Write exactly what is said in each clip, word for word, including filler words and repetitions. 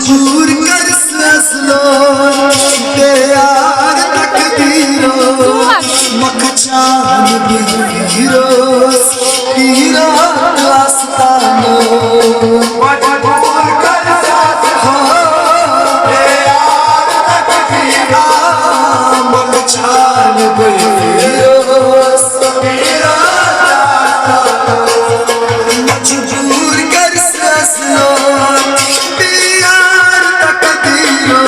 مجبور کر سزلو پیار تقدیرو، مکچان بفیروز پیران آستانو۔ مجبور کر سزلو پیار تقدیرو، مکچان بفیروز پیران آستانو۔ مجبور کر سزلو پیار تقدیرو،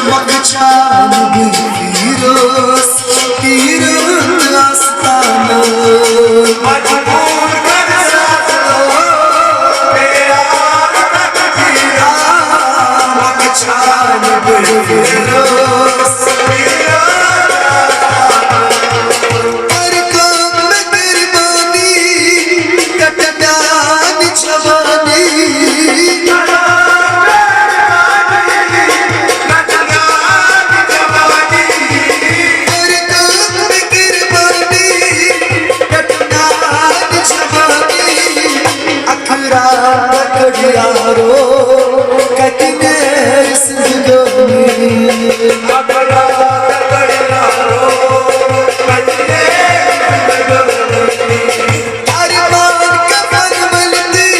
مکچان بفیروز پیران آستانو۔ مجبور کر سزلو پیار تقدیرو، مکچان بفیروز پیران آستانو۔ کر کم مہربانی، کٹ میانہِ جوانی۔ کر کم مہربانی، کٹ میانہِ جوانی۔ اکھرا کڑیارو، کتہِ نیرِ زندگانی۔ ارمان کفن ولدی،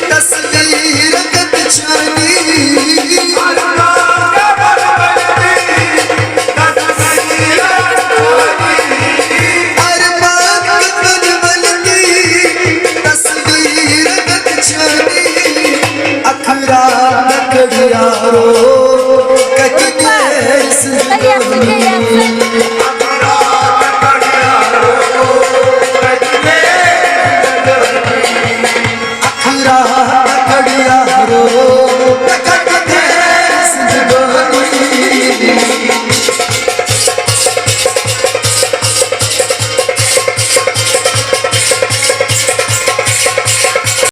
تصویر رنگت چانی۔ ارمان کفن ولدی، تصویر رنگت چانی۔ اکھرا کڑیارو،